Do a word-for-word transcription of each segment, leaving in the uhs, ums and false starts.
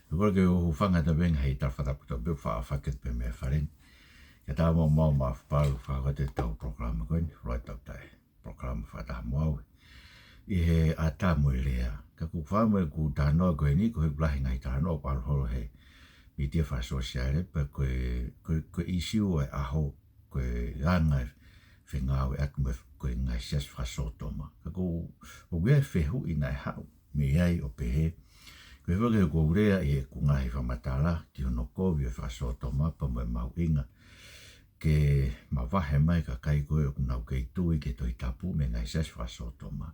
Ko e kole ke u hūfanga atu pē he ngaahi tala fakatapu kotoa pē ʻoku faʻa fakahoko pē mei he fale ni. Kae ʻatā mo au Maʻafu Palu ke fakahoko atu ʻetau polokalama ko eni, Loi Tautai. Polokalama fakataha mo au ʻi he ʻatā mo e lea. Ka ʻoku ou fakaʻamu ʻeku talanoa ko eni, koeʻuhi ʻoku lahi e ngaahi talanoa ʻoku ʻalu holo he mītia fakasōsiale, pea ko e, ko e, ko e ʻīsiu ʻo e ʻaho, ko e anga e fengāueʻaki mo e, ko e ngaahi siasi fakasōtoma. Ka ʻoku ou, ʻoku ʻi ai e fehuʻi naʻe haʻu mei ai ʻo pehē, ko e hā e foʻi, ko ʻeku lea ʻi heʻeku ngaahi fakamatala ki hono kovi ʻo e fakasōtoma pea mo e mahuʻinga ke mavahe mai e kakai ko ē ʻoku nau kei tui ki he Tohi Tapu mei he ngaahi siasi fakasōtoma.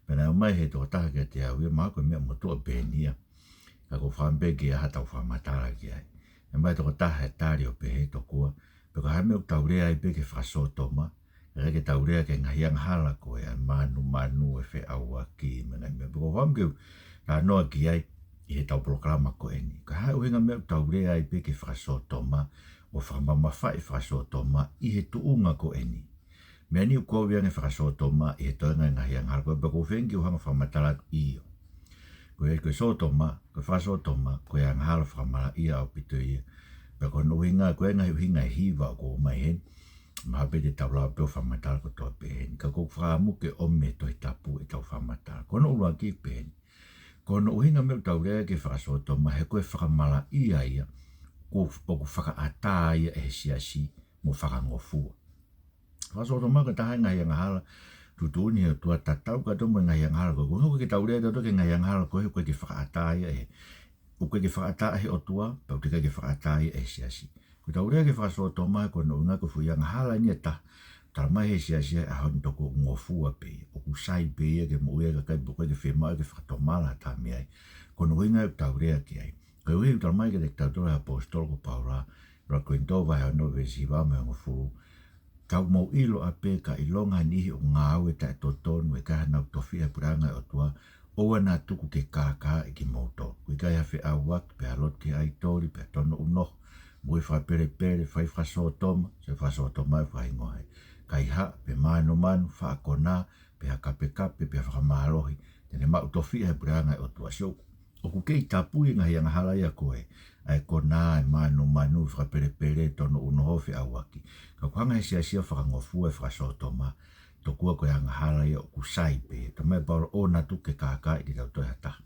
Pea naʻe ʻomai ʻe he tokotaha kiate au ia, mahalo ko e meʻa motuʻa pē eni ia, ka ʻoku ou fakaʻamu pē ke ʻi ai haʻatau fakamatala ki ai. Naʻe ʻomai ʻe he tokotaha e tali ʻo pehē tokua, pe ko e hā e meʻa ʻoku tau lea ai pē ki he fakasōtoma, kae ʻikai ke tau lea ki he ngaahi angahala ko ē, ʻa e mānumanu, e feʻauaki, mo e ngaahi meʻa. Pea ʻoku ou fakaʻamu ke u talanoa ki ai ʻi heʻetau polokalama ko eni. Ko e hā e ʻuhinga e meʻa ʻoku tau lea ai pē ki he fakasōtoma, ʻo fakamamafaʻi e fakasōtoma ʻi he tuʻunga ko eni. Meʻa ni ʻoku kovi ange e fakasōtoma ʻi he toenga e ngaahi angahala ko ē, pea ʻoku ou feinga ke u hanga ʻo fakamatala atu ʻio. Ko e, ko e sōtoma, ko e fakasōtoma, ko e angahala fakamalaʻia ʻaupito ia. Pea ko hono ʻuhinga, ko e ngaahi ʻuhinga ʻe hiva ʻoku ʻomai heni, mahalo pē te tau lava pē ʻo fakamatala kotoa pē heni. Ka ʻoku ou fakaʻamu ke ʻomi mei he Tohi Tapu ʻetau fakamatala. Ko hono ʻuluaki pē heni. Ko hono ʻuhinga e meʻa ʻoku tau lea ki he fakasōtoma, he ko e fakamalaʻia ia, ʻoku, ʻoku fakaʻatā ia ʻe he siasi mo fakangofua. Fakasōtoma ko e taha e ngaahi angahala tuʻutuʻuni ʻe he ʻOtua tatau kātoa mo e ngaahi angahala ko ē. Ko e ʻuhinga ʻoku ʻikai ke tau lea tautolu ki he ngaahi angahala ko ē, he ʻoku ʻikai ke fakaʻatā ia ʻe he, ʻoku ʻikai ke fakaʻatā ʻe he ʻOtua, pea ʻoku ʻikai ke fakaʻatā ia ʻe he siasi. Ko ʻetau lea ki he fakasōtoma, ko hono ʻuhinga ko e foʻi angahala eni ʻe taha, talamai ʻe he siasi he ʻaho ni tokua ʻoku ngofua pē ia, ʻoku sai pē ia ke moʻui ai e kakai, pea ʻoku ʻikai ke fiemaʻu ke fakatomala ha taha mei ai. Ko hono ʻuhinga ʻoku tau lea ki ai. Koeʻuhi ʻoku talamai kiate kitautolu ʻe he ʻaposetolo ko Paula, ʻuluaki Kolinitō vahe ono veesi hiva mo e hongofulu, Ka ʻoku mou ʻilo ʻapē, ka ʻilonga ha niʻihi ʻoku ngāue taʻetotonu, ʻe ʻikai hanau tofiʻa he puleʻanga ʻo e ʻOtua, ʻoua naʻa tuku ke kākaaʻi kimoutolu. ʻOku ʻikai ha feʻauaki, pe ha lotu ki he ʻaitoli, pe ha tono ʻunoho, moʻui fakapelepele, fai fakasōtoma, ʻoku sai e fakasōtoma ʻi he faʻahinga ʻo e kaihaʻa, pe mānumanu, faʻa konā, pe ha kapekape, pe ha fakamālohi, te ne maʻu tofiʻa he puleʻanga ʻo e ʻOtua. Sio, ʻoku kei tapu e ngaahi angahala ia ko ē, ʻa e konā, e mānumanu, fakapelepele, tono ʻunoho, feʻauaki. Ka ʻoku hanga ʻe he siasi ʻo fakangofua e fakasōtoma, tokua ko e angahala ia ʻoku sai pē. Talamai ʻe Paula ʻoua naʻa tuku ke kākaaʻi kitautolu ʻe ha taha.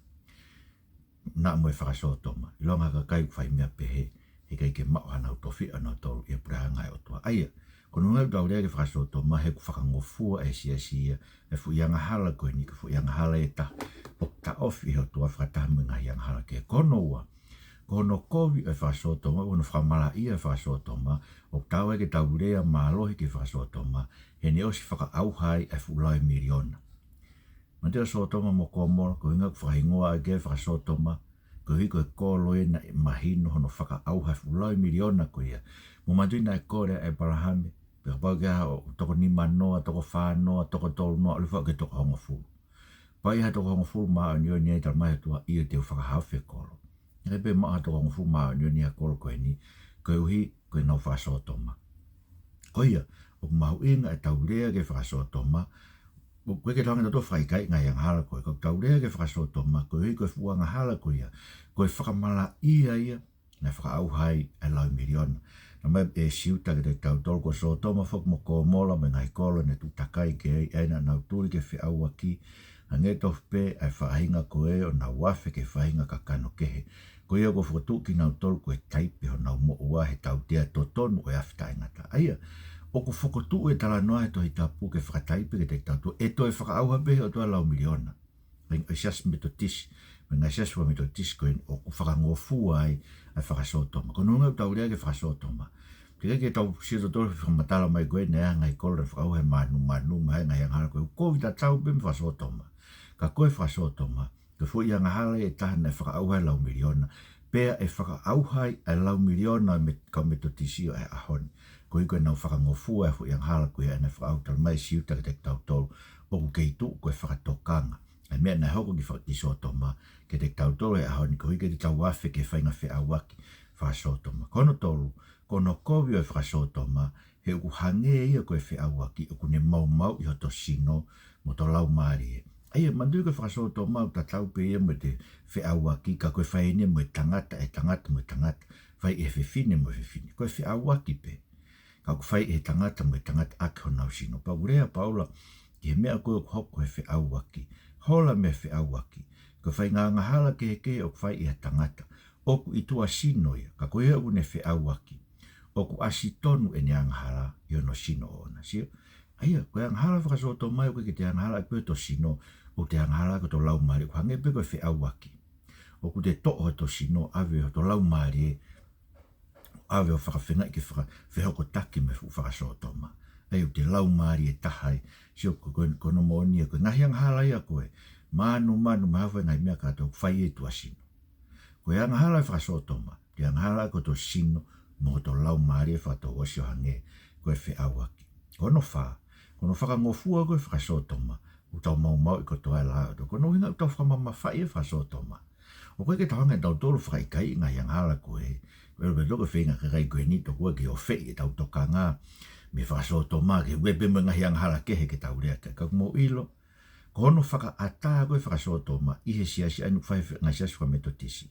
Naʻa mo e fakasōtoma. ʻIlonga ha kakai ʻoku fai meʻa pehē, he ʻikai ke maʻu hanau tofiʻa ʻanautolu ʻi he puleʻanga ʻo e ʻOtua. ʻA ia, ko hono ʻuhinga ʻoku tau lea ki he fakasōtoma, he ʻoku fakangofua ʻe he siasi ia e foʻi angahala ko eni, ko e foʻi angahala ʻe taha ʻoku taʻofi ʻe he ʻOtua fakataha mo e ngaahi angahala kehe. Ko hono ua, ko hono kovi ʻo e fakasōtoma, ko hono fakamalaʻia e fakasōtoma, ʻoku taau ai ke tau lea mālohi ki he fakasōtoma, he naʻe ʻosi fakaʻauha ai e fuʻu laui miliona. Manatuʻi ʻa Sōtoma mo Komola, ko e ʻuhinga ʻoku fakahingoa ai ki ai e fakasōtoma, koeʻuhi ko e kolo ē naʻe mahino hono fakaʻauha e fuʻu laui miliona ko ia. Mou manatuʻi naʻe kole ʻa ʻĒpalahame, pea kapau ʻoku ʻi ai ha toko nima noa, toko fā noa, toko tolu noa, ʻalu hifo ki he toko hongofulu. Kapau ʻi ai ha toko hongofulu māʻoniʻoni ai, talamai ʻe he ʻOtua, ʻio, te u fakahaofi e kolo. Naʻe ʻikai pē maʻu ha toko hongofulu māʻoniʻoni ʻi he kolo ko eni, koeʻuhi ko ʻenau fakasōtoma. Ko ia, ʻoku mahuʻinga ʻetau lea ki he fakasōtoma, ʻoku ʻikai ke tau hanga ʻo fakaʻikaiʻi e ngaahi angahala ko ē, ka ʻoku tau lea ki he fakasōtoma, koeʻuhi ko e fuʻu angahala ko ia, ko e fakamalaʻia ia, naʻe fakaʻauha ai e laui miliona. Talamai ʻe Siuta kiate kitautolu, ko Sōtoma foki mo Komola mo e ngaahi kolo naʻe tuʻu takai ki ai, ʻa ia naʻa nau tuli ki he feʻauaki, hangē tofu pē ʻa e faʻahinga ko ē ʻo nau afe ki he faʻahinga kakano kehe. Ko ia kuo fokotuʻu kinautolu ko e taipe honau moʻua he tautea totonu ʻo e afe taʻengata. ʻA ia, ʻoku fokotuʻu e talanoa he Tohi Tapu ke fakataipe kiate kitautolu, ʻe toe fakaʻauha pē ʻe he ʻOtua e laui miliona. Ko e ngaahi siasi Metotisi, ko e ngaahi siasi fakaMetotisi ko ē ʻoku fakangofua ai ʻa e fakasōtoma. Ko hono ʻuhinga ʻoku tau lea ki he fakasōtoma, teʻeki ke tau sio tautolu he fakamatala mai ko ē naʻe ʻi ai e ngaahi kolo naʻe fakaʻauha e mānumanu, mo e ngaahi angahala ko ē, ʻoku kovi tatau pē mo e fakasōtoma. Ka ko e fakasōtoma, ko e foʻi angahala ia ʻe taha naʻe fakaʻauha e laui miliona, pea ʻe fakaʻauha ai e laui miliona ʻo e kau Metotisi ʻo e ʻaho ni. Koeʻuhi ko ʻenau fakangofua e foʻi angahala ko ia naʻe fakaʻauha. Talamai ʻe Siuta kiate kitautolu, ʻoku kei tuʻu ko e fakatokanga ʻa e meʻa naʻe hoko ki fa-, ki Sōtoma kiate kitautolu he ʻaho ni, koeʻuhi ke tau afe ki he faʻahinga feʻauaki fakasōtoma. Ko hono tolu, ko hono kovi ʻo e fakasōtoma, he ʻoku hangē ia ko e feʻauaki, ʻoku ne maumauʻi hoto sino mo hoto laumālie. ʻA ia, manatuʻi ko e fakasōtoma ʻoku tatau pē ia mo e feʻauaki, ka ko e fai eni mo e tangata, ʻe tangata mo e tangata, fai ʻe he fefine mo e fefine. Ko e feʻauaki pē. Ka ʻoku fai ʻe he tangata mo e tangata ʻaki honau sino. Pea ʻoku lea ʻa Paula ki he meʻa ko ē ʻoku hoko he feʻauaki. Hola mei he feʻauaki. Ko e faʻahinga angahala kehekehe ʻoku fai ʻe ha tangata ʻoku ʻi tuʻa sino ia, ka ko ia ʻoku ne feʻauaki, ʻoku ʻasi tonu ʻene angahala ʻi hono sino ʻoʻona. Sio? ʻA ia, ko e angahala fakasōtoma ia ʻoku ʻikai ke te angahala ʻaki pē hoto sino, ʻoku te angahala ʻaki hoto laumālie, ʻoku hangē pē ko e feʻauaki. ʻOku te toʻo hoto sino, ʻave hoto laumālie, ʻave ʻo fakafengaʻi ke faka-, fehokotaki mo e fuʻu fakasōtoma. ʻA ia, ʻoku te laumālie taha ai. Sio, ko, ko, ko hono moʻoni ia, ko e ngaahi angahala ia ko ē, mānumanu, mahalo foki e ngaahi meʻa kātoa ʻoku fai ʻi tuʻa sino. Ko e angahala ʻo e fakasōtoma, te angahala ʻaki hoto sino mo hoto laumālie fakatouʻosi ʻo hangē ko e feʻauaki. Ko hono fā, ko hono fakangofua ko ē ʻo e fakasōtoma, ʻoku tau maumauʻi kotoa e lao ʻo e ʻOtua. Ko hono ʻuhinga ʻoku tau fakamamafaʻi e fakasōtoma. ʻOku ʻikai ke tau hanga ʻe tautolu ʻo fakaʻikaiʻi e ngaahi angahala ko ē. Ko e ʻilo pē ʻe tautolu ko e feinga kakai ko eni ʻo tuku ʻo kanga mei he fakasōtoma ke ue pē mo e ngaahi angahala kehe ke tau lea ki ai. Ka ʻoku mou ʻilo, ko hono fakaʻatā ko ē ʻo e fakasōtoma ʻi he siasi ʻa eni ʻoku fai he ngaahi siasi fakaMetotisi,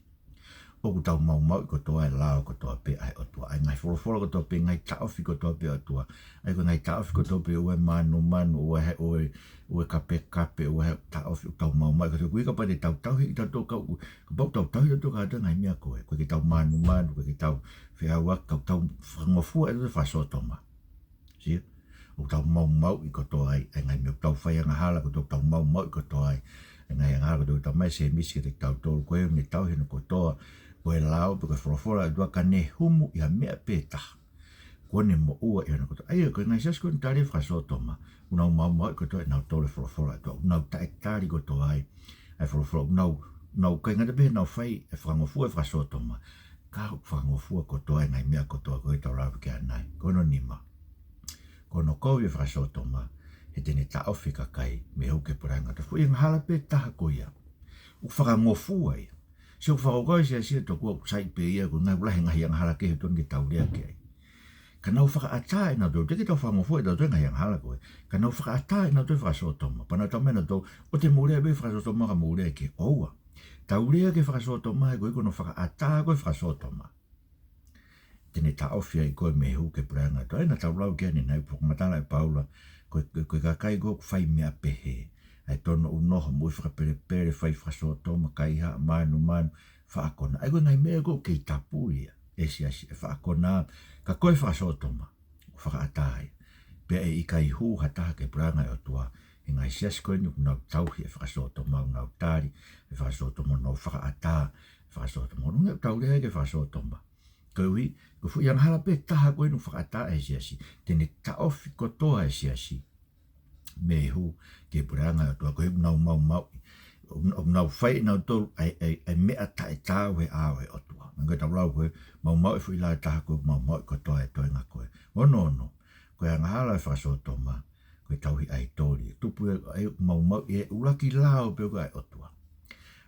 ʻoku tau maumauʻi kotoa e lao kotoa pē ʻa e ʻOtua. ʻA e ngaahi folofola kotoa pē, ngaahi taʻofi kotoa pē ʻa e ʻOtua. ʻA ia ko e ngaahi taʻofi kotoa pē, ʻoua ʻe mānumanu, ʻoua ʻe, ʻoua ʻe, ʻoua ʻe kapekape, ʻoua ʻe taʻofi, ʻoku tau maumauʻi kotoa. Ko ia kapau te tau tauhi ʻe tautolu kau, kapau ʻoku tau tauhi ʻe tautolu kātoa e ngaahi meʻa ko ē, ʻoku ʻikai ke tau mānumanu, ʻoku ʻikai ke tau feʻauaki, ka ʻoku tau fakangofua ʻe tautolu e fakasōtoma. Sio? ʻOku tau maumauʻi kotoa ai e ngaahi meʻa, ʻoku tau fai angahala kotoa, ʻoku tau maumauʻi kotoa ai e ngaahi angahala kotoa. Talamai ʻe Sēmisi kiate kitautolu, ko ia ʻoku ne tauhi hono kotoa ko e lao pe ko e folofola ʻa e ʻOtua, ka ne humu ʻi ha meʻa pē ʻe taha, kuo ne moʻua ʻi hono kotoa. ʻA ia, ko e ngaahi siasi ko eni ʻoku tali e fakasōtoma, ʻoku nau maumauʻi kotoa ʻe nautolu e folofola ʻa e ʻOtua, ʻoku nau taʻetali kotoa ai ʻa e folofola, ʻoku nau, nau ʻikai ngata pē heʻenau fai e fakangofua e fakasōtoma, ka ʻoku fakangofua kotoa e ngaahi meʻa kotoa ko ē ʻoku tau lave ki ai ʻanenai. Ko hono nima, ko hono kovi e fakasōtoma, he te ne taʻofi e kakai mei he hū ki he puleʻanga ʻo e ʻOtua. Foʻi angahala pē ʻe taha ko ia, ʻoku fakangofua ia. Sio, ʻoku fakakaukau e siasi ʻe tokua ʻoku sai pē ia, ko e ngaahi, lahi e ngaahi angahala kehe ʻoku totonu ke tau lea ki ai. Ka nau fakaʻatā ʻe nautolu, teʻeki ke tau fakangofua ʻe tautolu e ngaahi angahala ko ē, ka nau fakaʻatā ʻe nautolu e fakasōtoma, pea nau talamai ʻe nautolu, ʻoua te mou lea pē ki he fakasōtoma ka mou lea ki he, ʻoua. Tau lea ki he fakasōtoma he ko ia ko hono fakaʻatā ko ē ʻo e fakasōtoma, te ne taʻofi ai koe mei he hū ki he puleʻanga ʻo e ʻOtua. ʻA ia naʻa tau lau ki ai ʻanenai, fakamatala ʻe Paula, ko e, ko e, ko e kakai ko ē ʻoku fai meʻa pehē, ʻa e tono ʻunoho, moʻui fakapelepele, fai fakasōtoma, kaihaʻa, mānumanu, faʻa konā. ʻA ia ko e ngaahi meʻa ko ē ʻoku kei tapu ia ʻe he siasi, e faʻa konā, ka ko e fakasōtoma ʻoku fakaʻatā ia. Pea ʻe ʻikai hū ha taha ki he puleʻanga ʻo e ʻOtua he ngaahi siasi ko eni ʻoku nau tauhi e fakasōtoma, ʻoku nau tali e fakasōtoma, ʻoku nau fakaʻatā e fakasōtoma. Ko hono ʻuhinga ʻoku tau lea ki he fakasōtoma, koeʻuhi ko e foʻi angahala pē ʻe taha ko eni ʻoku fakaʻatā ʻe he siasi, te ne taʻofi kotoa e siasi mei he hū ki he puleʻanga ʻo e ʻOtua, koeʻuhi ʻoku nau maumauʻi, ʻoku, ʻoku nau fai ʻe nautolu ʻa e, ʻa e, ʻa e meʻa taʻetaau he ʻao ʻo e ʻOtua. Meʻa ko ē ʻoku tau lau ko ē, maumauʻi e foʻi lao ʻe taha ko ē, maumauʻi kotoa e toenga ko ē. Ono, ono, ko e angahala ʻo e fakasōtoma, ko e tauhi ʻaitoli. Tupu ai ʻa e maumauʻi e ʻuluaki lao pē ko ē ʻa e ʻOtua.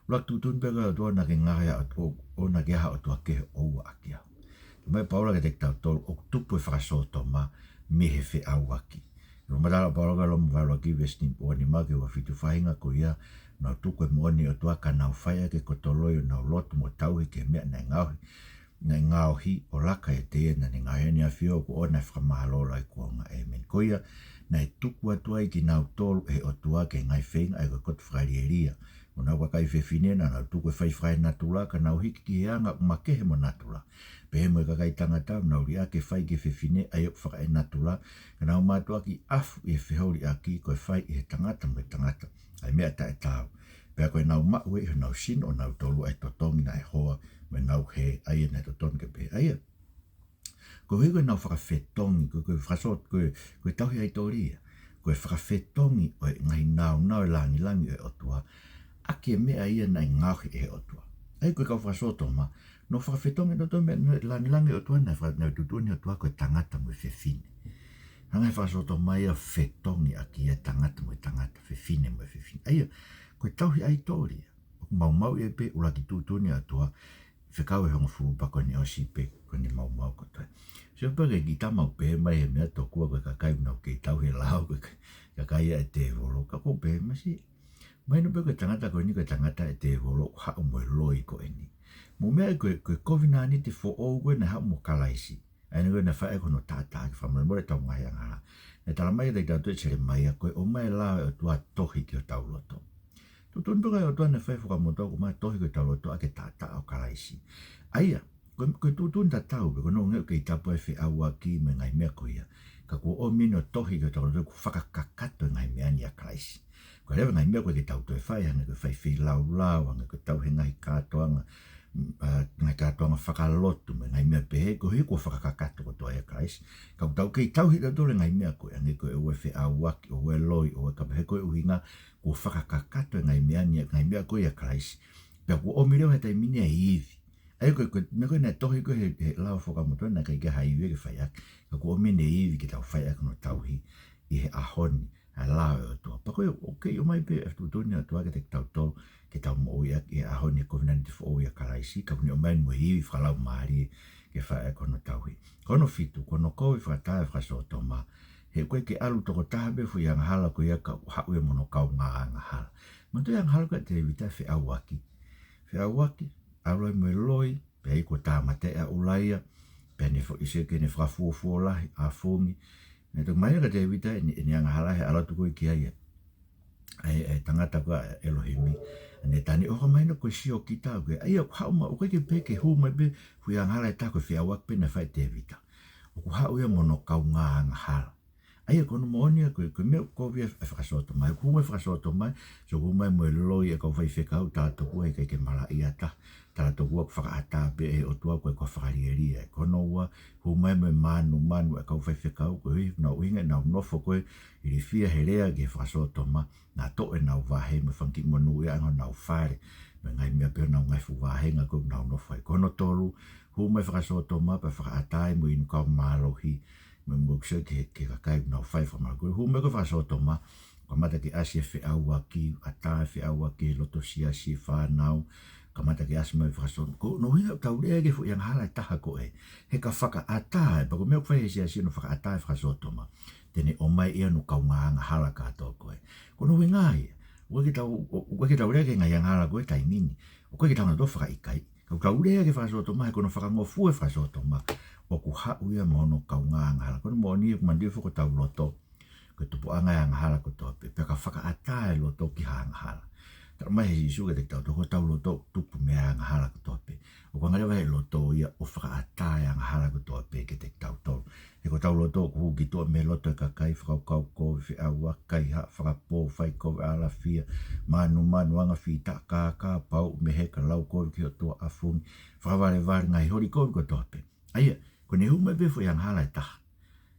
ʻUluaki tuʻutuʻuni pē ko ē ʻa e ʻOtua, naʻa ke ngaohi ha ʻo-, ʻo-, ʻo naʻa ke ʻi ai ha ʻotua kehe ʻoua ʻaki au. Talamai ʻe Paula kiate kitautolu ʻoku tupu e fakasōtoma mei he feʻauaki. Fakamatala ʻa Paula ki he Loma vahe ʻuluaki veesi ua nima ki he ua fitu, faʻahinga ko ia, nau tuku e moʻoni ʻo e ʻOtua ka nau fai ʻaki e koto loi ʻo ʻenau lotu mo tauhi ki he meʻa naʻe ngaohi, naʻe ngaohi ʻo laka ʻiate ia naʻa ne ngaohi ʻEne ʻAfio, ʻoku ʻoʻona e fakamālō ʻo lauikuonga. ʻĒmeni. Ko ia, naʻe tuku atu ai kinautolu ʻe he ʻOtua ki he ngaahi feinga ʻa ia ko e koto fakalielia. Ko honau kakai fefine naʻa nau tuku e fai fakaenatula, ka nau hiki ki he anga ʻoku makehe mo natula. Pehē mo e kakai tangata, ʻoku nau liʻaki e fai ki he fefine ʻa ia ʻoku fakaenatula, ka nau mātuʻaki ʻafu ʻi he feholiʻaki ko e fai ʻe he tangata mo e tangata ʻa e meʻa taʻetaau. Pea ko ʻenau maʻu ʻe honau sino ʻonautolu ʻa e totongi naʻe hoa mo ʻenau hē, ʻa ia naʻe totonu ke pehē. ʻA ia, koeʻuhi ko ʻenau fakafetongi, ko e, ko e fakasō-, ko e, ko e tauhi ʻaitoli ia, ko e fakafetongi ʻo e ngaahi nāunau ʻo e langilangi ʻo e ʻOtua ʻaki e meʻa ia naʻe ngaohi ʻe he ʻOtua. ʻA ia ko e kau fakasōtoma, nau fakafetongi ʻe nautolu e meʻa ʻo e langilangi ʻo e ʻOtua, naʻe faka-, naʻe tuʻutuʻuni ʻe he ʻOtua ko e tangata mo e fefine. Hanga ʻe he fakasōtoma ia ʻo fetongi ʻaki e tangata mo e tangata, fefine mo e fefine. ʻA ia, ko e tauhi ʻaitoli ia, ʻoku maumauʻi ai pē, ʻuluaki tuʻutuʻuni ʻa e ʻOtua, fekau ʻe hongofulu pea ko ʻene ʻosi pē ko ʻene maumau kotoa. Sio pē ki he kiʻi tama ʻoku pehē mai he meʻa tokua ko e kakai ʻoku nau kei tauhi e lao ko e kakai ʻa e tēvolo, ka ʻoku ou pehē mai, sio, Mahino pē ko e tangata ko eni ko e tangata ʻa e tēvolo ʻoku haʻu mo e loi ko eni. Mou meaʻi ko e, ko e kovinānite foʻou ko ē naʻe haʻu mo Kalaisi. ʻA ia ko ē naʻe fai ai ko hono taʻataʻa ke fakamolemole ʻetau ngaahi angahala. Naʻe talamai kiate kitautolu ʻe Selemaia ko e ʻomai e lao ʻa e ʻOtua tohi ki hotau loto. Tuʻutuʻuni pē ko e ʻOtua naʻe fai fakamotuʻa kuo ʻomai e tohi ki hotau loto ʻaki e taʻataʻa ʻo Kalaisi. ʻA ia, ko e, ko e tuʻutuʻuni tatau pē, ko hono ʻuhinga ʻoku kei tapu ai e feʻauaki mo e ngaahi meʻa ko ia. Ka kuo ʻomi eni ʻo tohi ki hotau loto kuo fakakakato e ngaahi meʻa ni ʻia Kalaisi. Ko e leva e ngaahi meʻa ko ē ke tau toe fai, hangē ko e fai feilaulau, hangē ko e tauhi e ngaahi kātoanga, mm, ʻa, ngaahi kātoanga fakalotu, mo e ngaahi meʻa pehē, koeʻuhi kuo fakakakato kotoa ʻia Kalaisi. Ka ʻoku tau kei tauhi ʻe tautolu e ngaahi meʻa ko ē, hangē ko e ʻoua e feʻauaki, ʻoua e loi, ʻoua e kapa, he ko e ʻuhinga kuo fakakakato e ngaahi meʻa ni, ngaahi meʻa ko ē ʻia Kalaisi. Pea kuo ʻomi leva he taimi ni e ivi. ʻA ia ko e, ko e, meʻa ko ē naʻe tohi ko ē he, he lao fakamotuʻa naʻe ʻikai ke ʻi ai ha ivi ke fai ʻaki. Ka kuo ʻomi eni e ivi ke tau fai ʻaki hono tauhi ʻi he ʻaho ni ʻa e lao ʻa e ʻOtua. Pea ko e, ʻoku kei ʻomai pē ʻa e tuʻutuʻuni ʻa e ʻOtua kiate kitautolu, ke tau moʻui ʻaki ʻi he ʻaho ni e kovinānite foʻou ʻia Kalaisi, ka kuo ne ʻomai mo e ivi fakalaumālie ke fai ʻaki hono tauhi. Ko hono fitu, ko hono kovi fakaʻatā e fakasōtoma. He ʻoku ʻikai ke ʻalu tokotaha pē foʻi angahala ko ia ka ʻoku haʻu ia mo hono kaungā angahala. Manatuʻi e angahala ko ē ʻa Tēvita, feʻauaki. Feʻauaki, ʻalu ai mo e loi, pea ʻi ai kuo tāmateʻi ʻa ʻUlaia, pea ne foʻi seke ne fakafuofua lahi, ʻafungi. Naʻe toki mahino kia Tēvita ʻene, ʻene angahala he ʻalu atu ko ē ki ai ʻa e, ʻa e tangata ko ē ʻa ʻElohimi. Naʻe tani ʻoka mahino ko e siokita ko ē. ʻA ia ʻoku haʻu mai, ʻoku ʻikai ke pehē ke hū mai pē foʻi angahala ʻe taha ko e feʻauaki pē naʻe fai ʻe Tēvita. ʻOku haʻu ia mo hono kaungā angahala. ʻA ia ko hono moʻoni ia ko e, ko e meʻa ʻoku kovi ai e fakasōtoma. He ʻoku hū mai e fakasōtoma, so hū mai mo e loi ʻa e kau faifekau, tala tokua he ʻikai ke malaʻia ha taha. Tala tokua ʻoku fakaʻatā pē ʻe he ʻOtua, ko e kau fakalielia. Ko hono ua, hū mai mo e mānumanu ʻa e kau faifekau, koeʻuhi ko honau ʻuhinga ʻenau nofo ko ē ilifia he lea ki he fakasōtoma, naʻa toʻo ʻenau vahe mo e fanga kiʻi monū ia ʻa honau fale, mo e ngaahi meʻa pē, honau ngaahi fuʻu vāhenga ko ē ʻoku nau nofo ai. Ko hono tolu, hū mai e fakasōtoma pea fakaʻatā ai mo e inu kau mālohi, mo e mokusio ki he, ki he kakai ʻoku nau fai fakamālohi. Ko e hū mai ko ē e fakasōtoma, kamata ke ʻasi e feʻauaki, ʻatā e feʻauaki he loto siasi, fānau, kamata ke ʻasi mai e fakasōtoma. Ko hono ʻuhinga ʻoku tau lea ki he foʻi angahala ʻe taha ko ē. He ka fakaʻatā ē, pea ko e meʻa ʻoku fai ʻe he siasi hono fakaʻatā e fakasōtoma, te ne ʻomai ia hono kaungā angahala kātoa ko ē. Ko hono ʻuhinga ia, ʻoku ʻikai ke tau, ʻoku ʻikai ke tau lea ki he ngaahi angahala ko ē he taimi ni. ʻOku ʻikai ke tau nau tō fakaʻikaiʻi. Ka ʻoku tau lea ki he fakasōtoma, he ko hono fakangofua e fakasōtoma, ʻoku haʻu ia mo hono kaungā angahala. Ko hono moʻoni ia ʻoku manatuʻi foki hotau loto ko e tupuʻanga e angahala kotoa pē, pea ka fakaʻatā e loto ki ha angahala. Talamai ʻe Sīsū kiate kitautolu ko hotau loto ʻoku tupu mei ai e angahala kotoa pē. ʻOku hanga leva ʻe he loto ia ʻo fakaʻatā e angahala kotoa pē kiate kitautolu. He ko hotau loto ʻoku hū ki tuʻa mei he loto ʻo e kakai, fakakaukau kovi, feʻauaki, kaihaʻa, fakapō, fai kovi, ʻalafia, mānumanu, anga fita, kākā, pauʻu, meheka, lau kovi ki he ʻOtua, ʻafungi, fakavalevale, ngaahi holi kovi kotoa pē. ʻA ia, ko ʻene hū mai pē foʻi angahala ʻe taha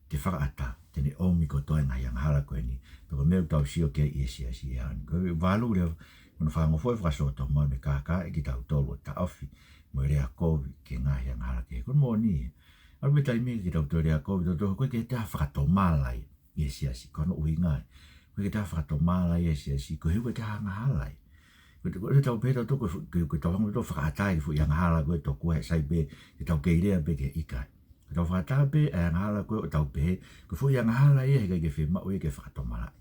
ke fakaʻatā, te ne ʻomi kotoa e ngaahi angahala ko eni. Pea ko e meʻa ʻoku tau sio ki ai ʻi he siasi he ʻaho ni. Ko e valu leva, ko hono fakangofua e fakasōtoma, ʻoku ne kākaaʻi kitautolu ʻo taʻofi mo e lea kovi ki he ngaahi angahala kehe. Ko hono moʻoni ia, ʻalu pē taimi ke tau toe lea kovi, tau toe, ʻoku ʻikai ke toe fakatomala ia ʻi he siasi. Ko hono ʻuhinga ia, ʻoku ʻikai ke toe fakatomala ia ʻi he siasi, koeʻuhi ʻoku ʻikai ke ʻi ai ha angahala ia. Ko e, ko e tau pehē tautolu ko e fu-, ko e, ko e tau hanga ʻo fakaʻatā e foʻi angahala ko ē tokua he sai pē, ke tau kei lea pē ki he ʻikai. Ko e tau fakaʻatā pē e angahala ko ē ʻo tau pehē ko e foʻi angahala ia he ʻikai ke fiemaʻu ia ke fakatomalaʻi.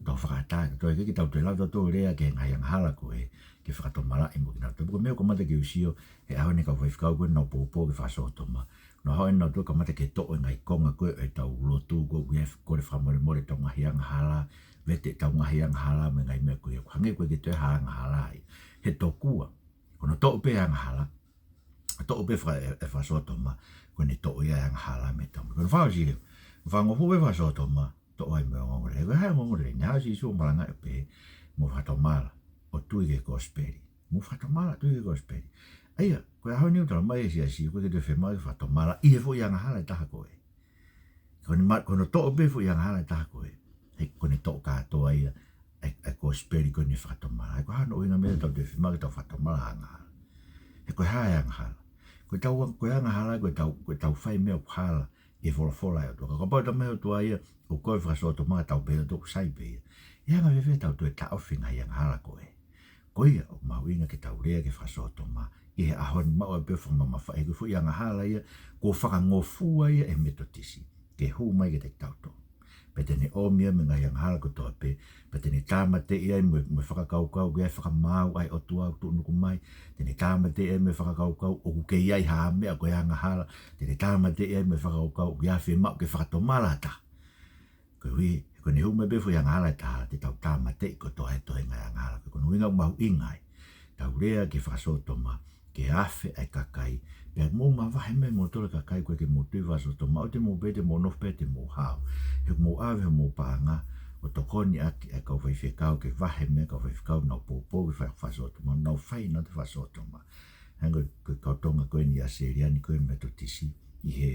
Tau fakaʻatā, tau ʻikai ke tau toe lava tautolu ʻo lea ki he ngaahi angahala ko ē ke fakatomalaʻi mo kinautolu. Ko e meʻa ʻoku kamata ke u sio he ʻaho ni, kau faifekau ko ē ʻoku nau poupou ki he fakasōtoma, naʻa nau hanga ʻo kamata ke toʻo e ngaahi konga ko ē ʻetau lotu ko ē ʻoku ʻi ai e kole fakamolemole ʻetau ngaahi angahala, vete ʻetau ngaahi angahala mo e ngaahi meʻa ko ia. ʻOku hangē ʻoku ʻikai ke toe ʻi ai ha angahala ia. He tokua, ko hono toʻo pē e angahala, toʻo pē e faka-, e, e fakasōtoma, ko ʻene toʻo ia e angahala mei heʻetau moʻui. Ko hono fakaʻosi leva, fakangofua e fakasōtoma, toʻo ai mo e ongoongolelei. Ko e hā e ongoongolelei? Naʻe haʻu ʻa Sīsū ʻo malangaʻi pē, mou fakatomala, ʻo tui ki he kosipeli. Mou fakatomala, tui ki he kosipeli. ʻA ia, ko e ʻaho ni ʻoku talamai ʻe he siasi ʻoku ʻikai ke toe fiemaʻu ke fakatomala ʻi he foʻi angahala ʻe taha ko ē. Ko ʻene ma-, ko hono toʻo pē e foʻi angahala ʻe taha ko ē, he ko ʻene toʻo kātoa ia e, e kosipeli ko eni e fakatomala. He ko e hā hono ʻuhinga meʻa ʻoku tau toe fiemaʻu ke tau fakatomala ha angahala? He ko e hā e angahala? Ko ʻetau, ko e angahala ko ʻetau, ko ʻetau fai e meʻa ʻoku hala ʻi he folofola ʻa e ʻOtua. Ka kapau ʻe talamai ʻe he ʻOtua ia ʻoku kovi e fakasōtoma, ka tau pehē ʻoku sai pē ia, ʻe anga fēfē ʻetau toe taʻofi e ngaahi angahala ko ē? Ko ia ʻoku mahuʻinga ke tau lea ki he fakasōtoma ʻi he ʻaho ni, maʻu ai pē e fakamamafaʻi, he ko e foʻi angahala ia kuo fakangofua ia ʻe he Metotisi ke hū mai kiate kitautolu. Pea te ne ʻomi ia mei he ngaahi angahala kotoa pē. Pea te ne tāmateʻi ai mo e, mo e fakakaukau ʻoku ʻi ai e fakamaau ʻa e ʻOtua ʻoku tuʻunuku mai. Te ne tāmateʻi ai mo e fakakaukau ʻoku kei ʻi ai ha meʻa ko e angahala. Te ne tāmateʻi ai mo e fakakaukau ʻoku ʻi ai e fiemaʻu ke fakatomala ha taha. Koeʻuhi, he ko ʻene hū mai pē foʻi angahala ʻe taha, te tau tāmateʻi kotoa e toenga e angahala. Ko hono ʻuhinga ʻoku mahuʻinga ai. Tau lea ki he fakasōtoma, ke afe ʻa e kakai. Pea mou mavahe mai moutolu e kakai ko ē ke mou tui fakasōtoma, ʻoua te mou pehē te mou nofo pē te mou hao. He ʻoku mou ʻave homou paʻanga, ʻo tokoni ʻaki ʻa e kau faifekau ke vahe mai e kau faifekau ʻoku nau poupou ke fai fakasōtoma, ʻoku nau fai ʻenautolu e fakasōtoma. Hangē ko e kau Tonga ko eni ʻi ʻAositelēlia ni ko e Metotisi ʻi he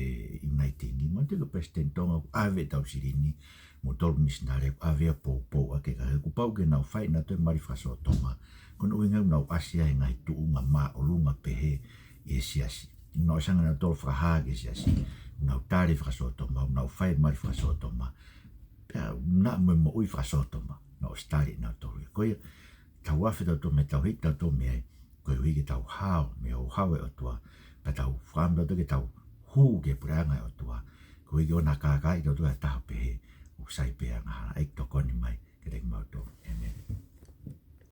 Uniting. Manatuʻi ko e palesiteni Tonga ʻoku ʻave ʻetau silini, moutolu misinale ʻoku ʻave ia ʻo poupou ʻaki e kakai. Kuo pau ke nau fai ʻenautolu e mali fakasōtoma. Ko hono ʻuhinga ʻoku nau ʻasi ai he ngaahi tuʻunga māʻolunga pehē ʻi he siasi. ʻOku nau ʻosi hanga ʻenautolu ʻo fakahā ki he siasi ʻoku nau tali e fakasōtoma, ʻoku nau fai e mali fakasōtoma. Pea naʻa mo e moʻui fakasōtoma, naʻa nau ʻosi tali ʻenautolu ia. Ko ia, tau afe tautolu mei ai, tau hiki tautolu mei ai, koeʻuhi ke tau hao mei he houhau ʻa e ʻOtua, pea tau fakaʻamu tautolu ke tau hū ki he puleʻanga ʻo e ʻOtua, koeʻuhi ke ʻoua naʻa kākaaʻi tautolu ʻe ha taha ʻo pehē ʻoku sai pē e angahala. ʻEiki, tokoni